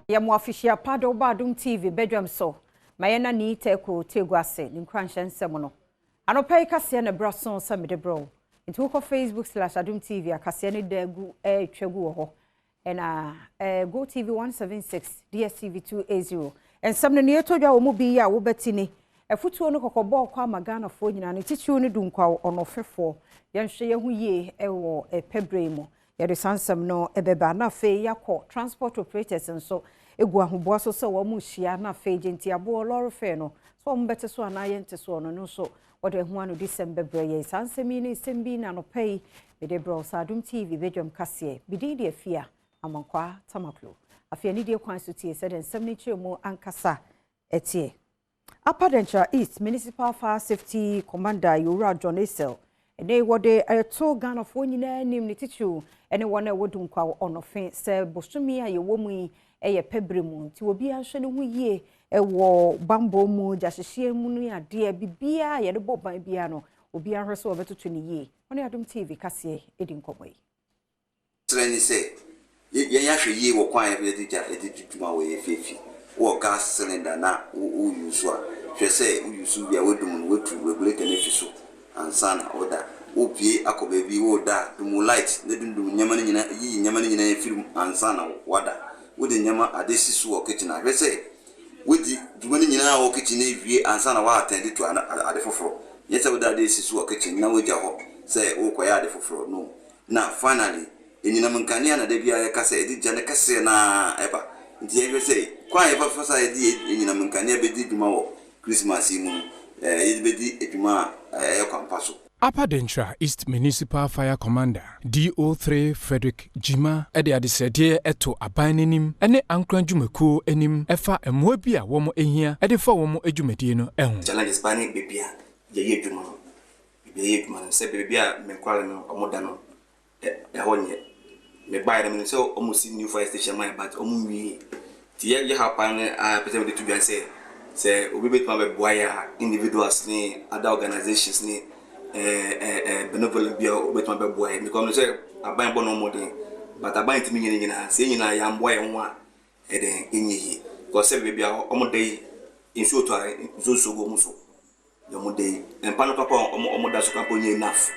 Yɛ mo afihyia pa de woba Adom TV badwam so ma yɛn nani tɛko tegu ase ne nkuranhyɛ nsɛm no. Anɔpa yi kaseɛ na ɛbra so sɛ mede brɛ wo. Nti wokɔ Facebook/Adom TV akaseɛ no da gu ɛretwa gu wɔ hɔ. Ɛna Go TV 176, DSTV 280. Nsɛm no ne yɛtɔ dwa wɔ mu bi yi a wobɛti ni. Afutuo no kɔkɔbɔɔ kɔ ama Ghanafoɔ nyinaa ne titiriw ne Dunkwa ɔnɔfefoɔ. Yɛnhwɛ yɛn ho yie ɛwɔ ɛpɛbrɛ mu. Yɛde saa nsɛm no ɛbɛba na afei yɛakɔ transport operators nso egu ahoboa so sɛ wɔn hyia na afei gye ntiaboɔ lorry fare no so wɔn bɛte so anaa yɛnte soɔ no no nso wɔde ho ano di sɛm bɛbrɛ yɛn. Saa nsɛm yi ne nsɛm bi na anɔpa yi mede brɛ wo sɛ Adom TV badwam kaseɛ bidin de Afia Amankwa Tamaklo. Afei anidie kwan so tie sɛdeɛ nsɛm no kyerɛ mu ankasa ɛteɛ. Upper Denkyira East Municipal Fire Safety Commander Yowura John Esel ɛnɛ wɔde ɛto Ghanafoɔ nyinaa anim, ne titiriw ɛne wɔn a ɛwɔ Dunkwa Ɔnɔfe, sɛ bosome a yɛwɔ mu yi ɛyɛ pɛbrɛ mu, nti obiara nhwɛ ne ho yie ɛwɔ bambɔ mu, gyahyehyɛ mu ne adeɛ biribiara a yɛde bɔ ban biara no, obiara hwɛ sɛ wɔbɛtoto ne yie. Wɔne Adom TV kaseɛ ɛdi nkɔmmɔ yi. Kyerɛ ne sɛ yɛn ahwɛ yie wɔ kwan a yɛde gya yɛde di dwuma wɔ yɛn fiefie. Wɔ gas cylinder na wo use a, hwɛ sɛ wo use wie a, wadum no, watu regulator no afi so ansa na woda. Wopie akɔ baabi, woda, dum light na dundum nneɛma no nyinaa, yiyi nneɛma no nyinaa afiri mu ansa na wada. Wode nneɛma ade si so wɔ kitchen a, hwɛ sɛ wodi dwuma no nyinaa wɔ kitchen no awie ansa na woatɛnde to ade foforɔ. Nyɛ sɛ wode ade si so wɔ kitchen na wagya hɔ sɛ wokɔyɛ ade foforɔ no. Na finally, enyinam nkanea na da biara yɛka sɛ ɛde gya no kɛseɛ naa ɛba, nti yɛhwɛ sɛ kwan a yɛbɛfa so a yɛde enyinam nkanea bɛdi dwuma wɔ Christmas yi mu no, yɛde bɛdi adwuma a ɛyɛ kwan pa so. Upper Denkyira East Municipal Fire Commander DO3 Frederick Jima de adesrɛdeɛ ɛto aban n'anim ne ankora dwumakuo anim ɛfa mmoa bi a wɔn ahia de fa wɔn adwumadie no ho. Challenges ba ne baabi a yɛyɛ adwuma no, baabi a yɛyɛ adwuma no, sɛ baabi a menkware no ɔmo da no, ɛhɔ nyɛ. Mebaeɛ no, menim sɛ ɔmo si new fire station ma yɛ, but ɔmo nwie, nti yɛ ha paa ne a pɛ sɛ mede to dwa sɛ obi bɛtumi abɛboa yɛ a, individuals ne other organizations ne benevolent bi a wobɛtumi abɛboa yɛ, because sɛ aban bɔ no mmɔden, but aban ntumi nyɛ ne nyinaa. Sɛ yɛn nyinaa yɛamboa yɛn ho a, ɛdɛn, ɛnyɛ yie, because sɛ baabi a ɔmo da yi, nsuo tɔ a, nsuo nsuo gu ɔmo so. Deɛ ɔmo da yi, mpa no papa a ɔmo da so koraa mpo nyɛ enough.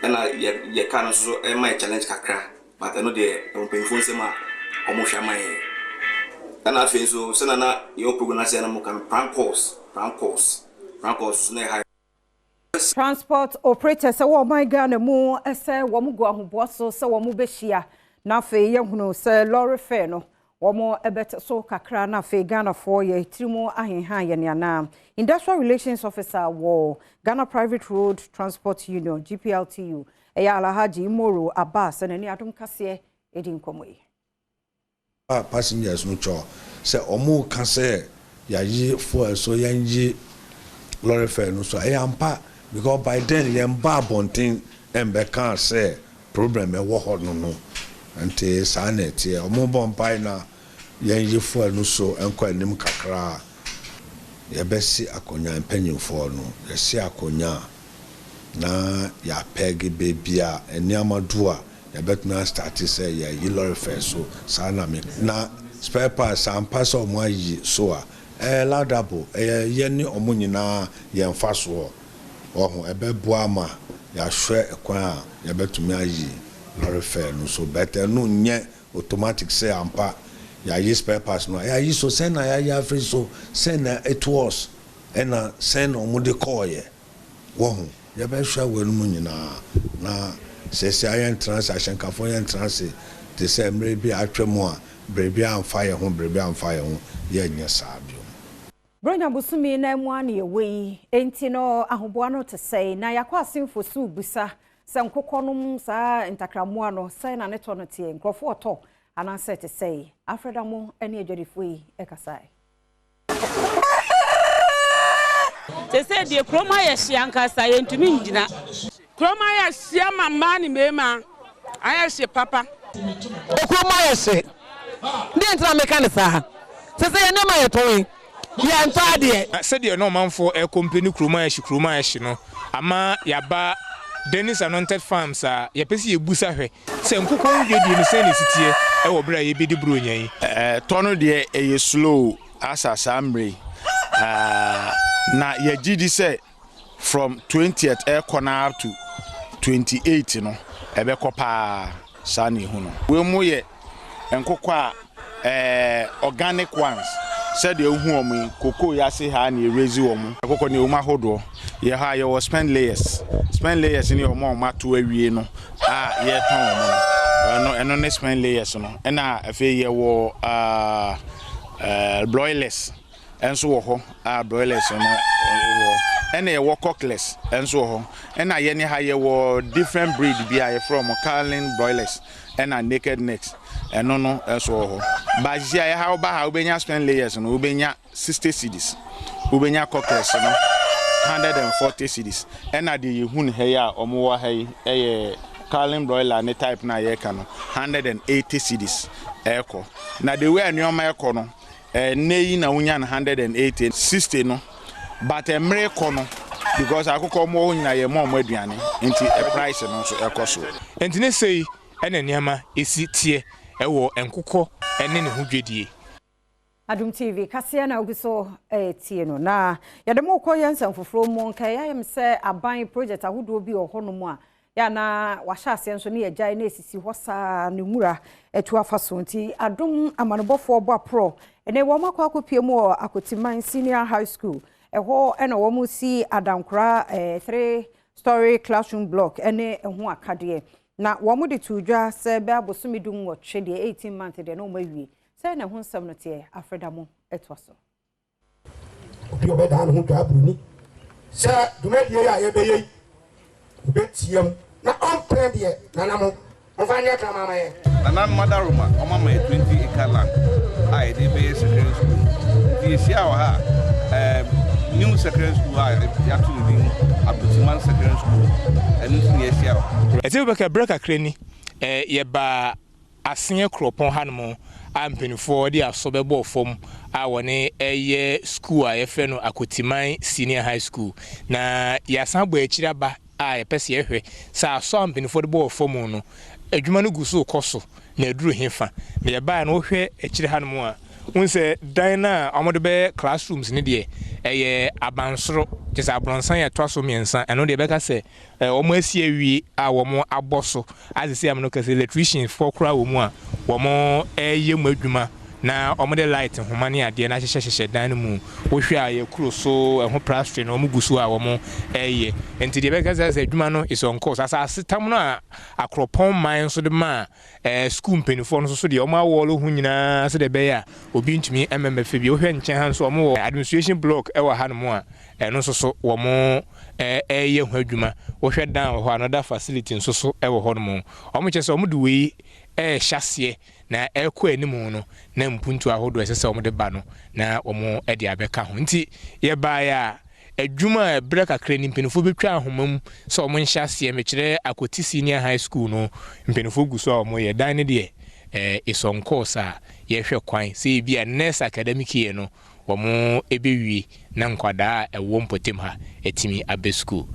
Ɛna yɛ car no nso so ɛma yɛ challenge kakra, but ɛno deɛ, ɛwɔ mpanyinfoɔ nsɛm a ɔmo hwɛ ama yɛn. Ɛna afei nso, sɛnɛ na yɛwɔ program n'ase na mo ka no, prank calls, prank calls, prank calls so na ɛha. Transport operators sɛ wɔn ɔman Ghana mu sɛ wɔn gu ahoboa so sɛ wɔn bɛhyia na afei yɛhunu sɛ lorry fare no wɔn bɛte so kakra na afei Ghanafoɔ yɛ tiri mu ahenhan yɛn anaa. Industrial Relations Officer wɔ Ghana Private Road Transport Union, GPRTU, ɛyɛ Alhaji Imoro Abbas, ɛna ne Adom kaseɛ ɛdi nkɔmmɔ yi. A passengers no kyɛw sɛ ɔmo ka sɛ yɛayi fuel so, yɛnyi lorry fare no so, ɛyɛ ampa, because by then yɛn ba abɔnten ɛmbɛka sɛ problem ɛwɔ hɔ no. Nti saa na ɛteɛ. Ɔmo bɔ mpae na yɛnyi fuel no so nkɔ anim kakra a yɛbɛsi akonnwa. Mpanyinfoɔ no yɛsi akonnwa a na yɛapɛge beebi a nneɛma do a yɛbɛtumi astart sɛ yɛyi lorry fare so. Saa na me na spare parts ampa sɛ ɔmo ayi so a, ɛyɛ laudable, ɛyɛ yɛ ne ɔmo nyinaa yɛn fa soɔ ɔho ɛbɛboa ama yɛahwɛ kwan a yɛbɛtumi ayi lorry fare no so, but ɛno nyɛ automatic sɛ ampa yɛayi spare parts no a yɛayi so. Sɛn na yɛayi afiri so, sɛn na it was, ɛna sɛn na ɔmo de kɔɔyɛ wɔ ho, yɛbɛhwɛ wɔ no mu nyinaa. Na sɛsɛ ayɛ ntena ase, ahyɛnkafoɔ yɛ ntena ase te sɛ mmerɛ bi atwa mu a biribi amfa yɛn ho, biribi amfa yɛn ho, yɛnyɛ saa bio. Bronya bosome na mu a ne yɛwɔ yi, enti no ahoboa no te sɛe na yɛakɔ asemfo so bisa sɛ nkokɔ nom saa ntakrammoa no, sɛn na ne tɔ no teɛ, nkurɔfoɔ ɔtɔ anaasɛ te sɛe. Afrɛda mo ne adwadifoɔ yi ɛkasae. Te sɛ deɛ kurom ayɛ hye ankasa, yɛntumi ngyina. Kurom ayɛ hye ama mmaa ne mmarima, ayɛ hye papa. Okurom ayɛ hye deɛ, ntina meka ne saa sɛ yɛn nneɛma yɛ tɔn yi, yɛntɔ adeɛ. Sɛdeɛ na ɔmanfoɔ ɛcomplain kurom ayɛ hye, kurom ayɛ hye no ama yaba. Dennis Anointed Farms a yɛpɛ sɛ yɛbusa hwɛ sɛ nkokɔ ho dwadie no sɛn na ɛsi teɛ wɔ berɛ a yɛbɛdi Buronya yi. Tɔ no deɛ ɛyɛ slow asa saa mmerɛ yi na yɛgye di sɛ from twentieth ɛrekɔ no ara to 28 no ɛbɛkɔ paa saa na ɛhu no. Wei mo yɛ nkokɔ a ɛɛ organic ones sɛdeɛ wohu wɔn yi cocoa yi ase ha na yɛ wɔn. Nkokɔ no yɛwɔ mu ahodoɔ yɛ hɔ a yɛwɔ spend layers spend layers no yɛ wɔn a wɔn ato awie no a yɛtɔn wɔn no ɛno ɛno ne spend layers no ɛna afei yɛwɔ ɛɛ ɛɛ broilers nso wɔ hɔ a broilers no wɔ ɛna yɛwɔ cocklers nso wɔ hɔ ɛna yɛne ha yɛwɔ different breed bi a yɛfrɛ wɔn Carlin broilers ɛna naked necks ɛno no nso wɔ hɔ baasi a yɛha woba ha wobɛnya spend layers no wobɛnya 60 cedis, wobɛnya cocklers no 140 cedis, ɛna deɛ yɛhu no ha yi a wɔwɔ ha yi ɛyɛ Carlin broiler ne type no a yɛreka no 180 cedis ɛrekɔ. Na the way a nneɛma ɛkɔ no, ɛnɛ yi na wonya no 180 60 no, but mmerɛ kɔ no because akokɔ ɔmo wɔ hɔ nyinaa yɛ mo ɔmo aduane nti price no nso ɛkɔ so. Nti ne sei ɛna nneɛma esi teɛ ɛwɔ nkokɔ ɛne ne ho dwadie. Adom TV kaseɛ na ogu so tie no na yɛde mo kɔ yɛn nsɛm foforɔ mu. Nka yɛayɛ m sɛ aban project ahodoɔ bi wɔ hɔnom a yɛana wahyɛ aseɛ nso ne yɛgyae na ɛsisi hɔ saa ne nwura atu afa so. Nti Adom amanobɔfoɔ bɔ aporɔ ɛnɛ wɔn akɔ akɔpie mu wɔ Akotiman Senior High School. Ɛhɔ ɛna wɔn si adankora three story classroom block ɛne ɛho akadeɛ na wɔn de to dwa sɛ bɛɛ abosome 18 deɛ, 18 month deɛ, na wɔn awie. Sɛ na ɛho nsɛm no teɛ, afrɛda mo ɛtoa so. Obi a ɔbɛdaa ne ho dwa aburoni sɛ dwumadie yi a yɛbɛyɛ yi, obɛtie mu na ɔmpene deɛ nana mo ɔmfa nyɛ krama ma yɛ. Nananom adaroma ɔma ma yɛ 20 acre land a yɛde bɛyɛ secondary school, nti yɛhyia wɔ ha a new secondary school a yɛato ne din Akotiman Secondary School, ɛno nti na yɛahyia wɔ ha. Ɛsɛ bɛka berɛ kakra ni yɛbaa Aseɛ kuropɔn hanom a mpanimfoɔ de asɔ bɛbɔɔ fam a wɔne ɛyɛ school a yɛfrɛ no Akotiman Senior High School, na yɛasan bɔ akyiri aba a yɛpɛ sɛ yɛhwɛ sɛ asɔ a mpanimfoɔ de bɔɔ fam no, adwuma no gu so kɔ so na aduru hefa. Na yɛbaa no, wohwɛ akyire hanom a, wohu sɛ dan no a wɔde bɛyɛ classrooms no deɛ, ɛyɛ abansoro, kyerɛ sɛ aborɔnsan a ɛtoa so mmiɛnsa. Ɛno deɛ, ɛbɛka sɛ wɔn asi awie a wɔn abɔ so asese am no kɛsɛ electrician foɔ koraa wɔ mu a wɔn ɛreyɛ mu adwuma na wɔde light nhoma ne adeɛ no ahyehyɛhyehyɛ dan no mu. Wohwɛ a, yɛ kuro so ɛho plastering no wɔn gu so a wɔn ɛreyɛ. Nti deɛ ɛbɛka sɛ adwuma no is on course. Asase tam no a akoropɔn man nso de ma sukuu mpanimfoɔ no nso so deɛ, wɔn awɔɔlo ho nyinaa sɛdeɛ ɛbɛyɛ a obi ntumi mmɛmɛfɛ bi. Wohwɛ nkyɛn ha nso, wɔn wɔ administration block ɛwɔ hanom a ɛno nso so wɔn ɛreyɛ ho adwuma. Wohwɛ dan wɔ hɔ, another facility nso so ɛwɔ hɔnom. Wɔn kyerɛ sɛ wɔn de wei ɛrehyɛ aseɛ na ɛrekɔ anim no na mpuntu ahodoɔ ɛsɛ sɛ wɔn de ba no na wɔn de abɛka ho. Nti yɛbaeɛ a, adwuma a ɛberɛ kakra ni mpanimfoɔ bɛtwa ahoma mu sɛ wɔn nhyɛ aseɛ, mekyerɛ Akoti Senior High School no, mpanimfoɔ gu so a wɔyɛ dan no deɛ is on course a yɛhwɛ kwan sɛ ebi a next academic year no wɔn ɛbɛwie na nkwadaa a ɛwɔ mpɔtam ha ɛtumi abɛ school.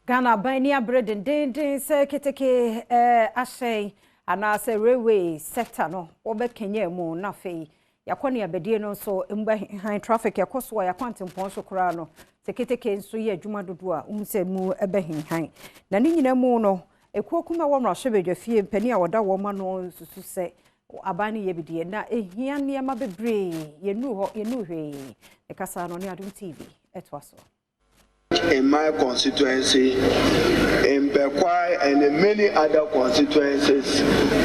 Ghana aban ni abere dendenden sɛ keteke ahyɛn anaasɛ railway sector no wɔbɛkanya mu na afei yɛakɔ ne abadie no nso mbɛhan traffic ɛkɔ so a yɛakɔ antempɔn so koraa no sɛ keteke nso yɛ adwuma dodoɔ a wohu sɛ mu ɛbɛhenhan. Na ne nyinaa mu no, ekuo kuma wɔ mmarahyɛbadwa fie mpanin a wɔda wɔn ano susu sɛ aban no yɛ bi deɛ na ehia nneɛma bebree. Yɛnuru hɔ, yɛnuru hwee. Ne kasa no ne Adom TV ɛtoa so. In my constituency, in Bekwai and in many other constituencies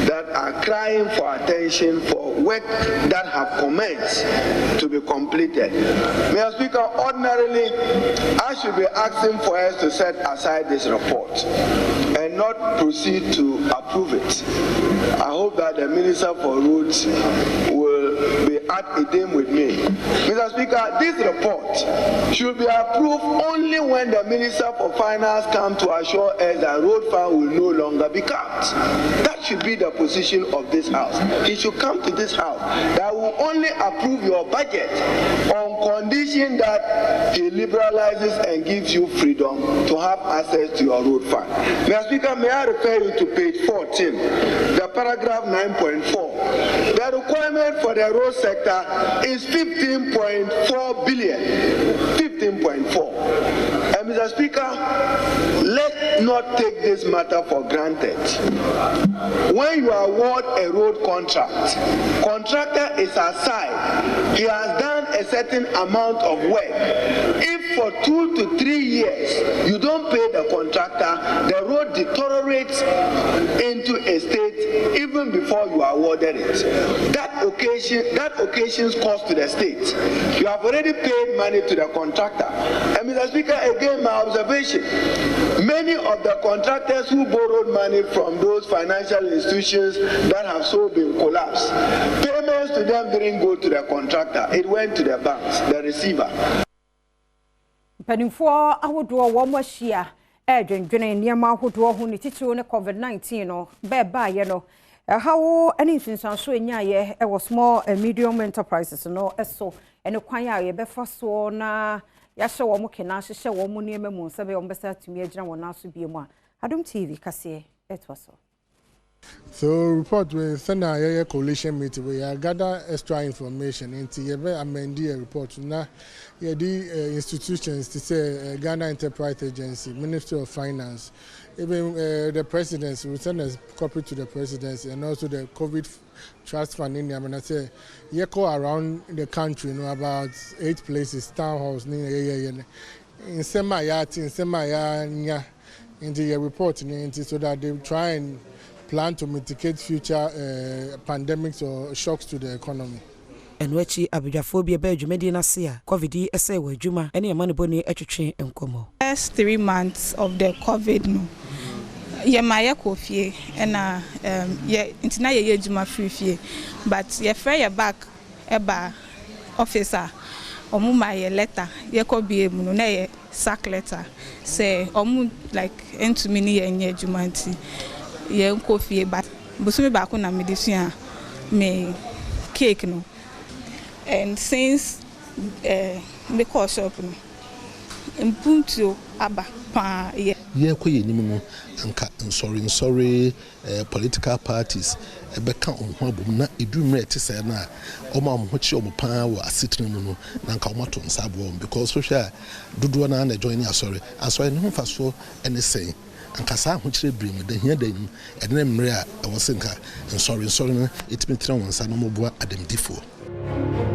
that are crying for attention for work that have commenced to be completed. Mr. Speaker, ordinarily, I should be asking for us to set aside this report and not proceed to approve it. I hope that the Minister for Roads will be at idem with me. Mr. Speaker, this report should be approved only when the Minister for Finance comes to assure us that road fund will no longer be cut. That should be the position of this house. He should come to this house that will only approve your budget on condition that he liberalizes and gives you freedom to have access to your road fund. Mr. Speaker, may I refer you to page 14, the paragraph 9.4. The requirement for the road sector is 15.4 billion. 15.4. And Mr. Speaker, let not take this matter for granted. When you award a road contract, contractor is aside. He has done a certain amount of work. If for two to three years you don't pay the contractor, the road deteriorates into a state even before you awarded it. That occasion that occasions cost to the state. You have already paid money to the contractor. And Mr. Speaker, again my observation, many of the contractors who borrowed money from those financial institutions that have so been collapsed, payments to them didn't go to the contractor, it went to the banks, the receiver. Mpanimfoɔ ahodoɔ wɔn ahyia ɛredwendwene nneɛma ahodoɔ ho ne titiriw ne COVID-19 no bɛɛbaeɛ no ɛhaw ne nsunsuanso enyaeɛ ɛwɔ small and medium enterprises no ɛso ɛne kwan a yɛbɛfa soɔ na yɛahyɛ wɔn kena ahyehyɛ wɔn nneɛma mu sɛ bɛyɛ wɔn bɛsɛ atumi agyina wɔn nan so bio mu a Adom TV kaseɛ ɛtoa so. So report we send a yɛyɛ coalition meeting we yɛ gather extra information nti yɛbɛ amend yɛ report na yɛde institutions te sɛ Ghana Enterprise Agency, Ministry of Finance, even the presidency. We send a copy to the presidency and also the COVID Trust Fund in nneɛma na sɛ yɛkɔ around the country no, about eight places, town halls ne yɛyɛyɛ no, nsɛm a yɛate, nsɛm a yɛanya, nti yɛ report ne nti so that they try and plan to mitigate future pandemics or shocks to the economy. Ɛno akyi abadwafoɔ bi ɛbɛɛ dwumadie no ase a COVID yi ɛsɛe wɔ adwuma ne ɛma ne bɔne atwetwe nkɔmmɔ. First 3 months of the COVID no, yɛma yɛkɔ fie ɛna yɛ nti na yɛyɛ adwuma firi fie, but yɛfrɛ yɛ back ɛba office a ɔmo ma yɛ letter. Yɛkɔ bie mu no na yɛ sack letter sɛ ɔmo like ntumi ne yɛn nyɛ adwuma nti yɛn kɔ fie. But bosome baako na mede sua me cake no, and since mekɔɔ shop no, mpuntuo aba paa yɛ. Yɛrekɔ yɛn anim no, anka nsɔre nsɔre political parties ɛbɛka wɔn ho abom na edu mmerɛ ɛte sɛ no a wɔn a wɔn ho kye wɔn paa wɔ asetena mu no na anka wɔn ato nsa aboa wɔn, because wohwɛ a dodoɔ naa na join ne asɔre. Asɔre ne ho mfasoɔ ɛne sɛn? Anka saa ahokyerɛ bere mu da hia da mu ɛne mmerɛ a ɛwɔ sɛ nka nsɔre nsɔre no ɛtumi tena wɔn nsa na wɔboa adamdifoɔ.